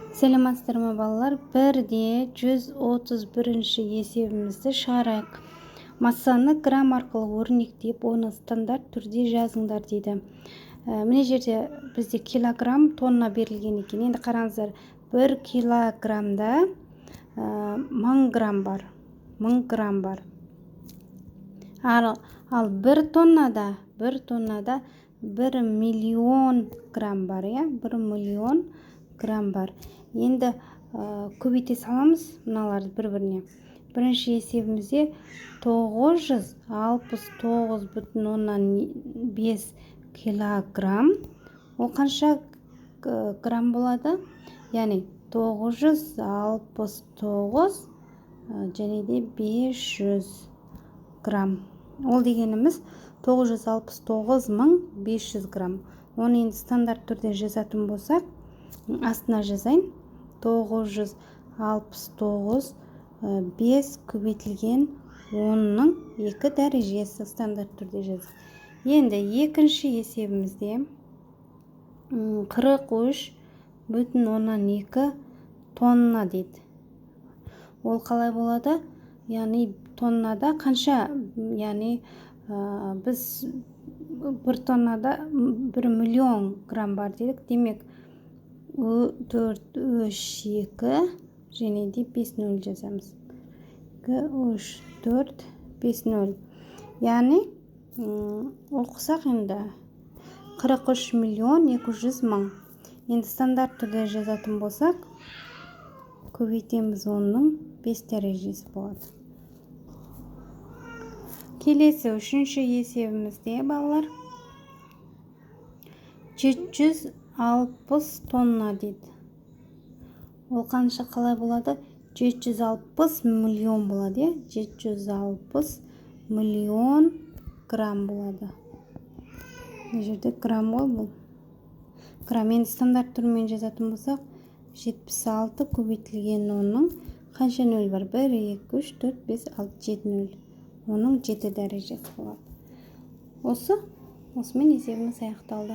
Сәлеметсіздер ме, балалар? Бірде 131-ші есебімізді шығарайық. Массаны грамм арқылы өрнектеп, оны стандарт түрде жазыңдар дейді. Мына жерде бізде килограмм, тонна берілген екен. Енді қараңыздар, 1 килограммда 1000 грамм бар. 1000 грамм бар. Ал 1 тоннада, 1 тоннада 1 миллион грамм бар, иә? 1 миллион грамм бар. Енді көбейте саламыз мыналарды бір-біріне. Бірінші есебімізде 969,5 килограмм. Ол қанша грамм болады? Яғни 969 және де 500 грамм. Ол дегеніміз 969 500 грамм. Оны енді стандарт түрде жазатын болсақ, астына жазайын. 969 5 көбейтілген 10-ның 2 дәрежесі, стандарт түрде жаздық. Енді екінші есебімізде 43,2 тонна дейді. Ол қалай болады? Яғни тоннада қанша? Яғни біз 1 тоннада 1 миллион грамм бар дедік. Демек, 4, 3, 2 және де 5 0 жазамыз. 2, 3, 4, 5 0. Яғни оқысақ енді 43 200 000. Енді стандарт түрде жазатын болсақ, көбейтеміз, 10-ның 5 дәрежесі болады. Келесі үшінші есебімізде, балалар, 760 тонна дейді. Ол қанша, қалай болады? 760 миллион болады, иә? 760 миллион грамм болады. Мына жерде грамм ғой бұл. Грамм енді стандарт түрімен жазатын болсақ, 76 көбейтілген 10-ның қанша нөл бар? 1, 2, 3, 4, 5, 6, 7 нөл. 10-ның 7 дәрежесі болады. Осымен есебіміз аяқталды.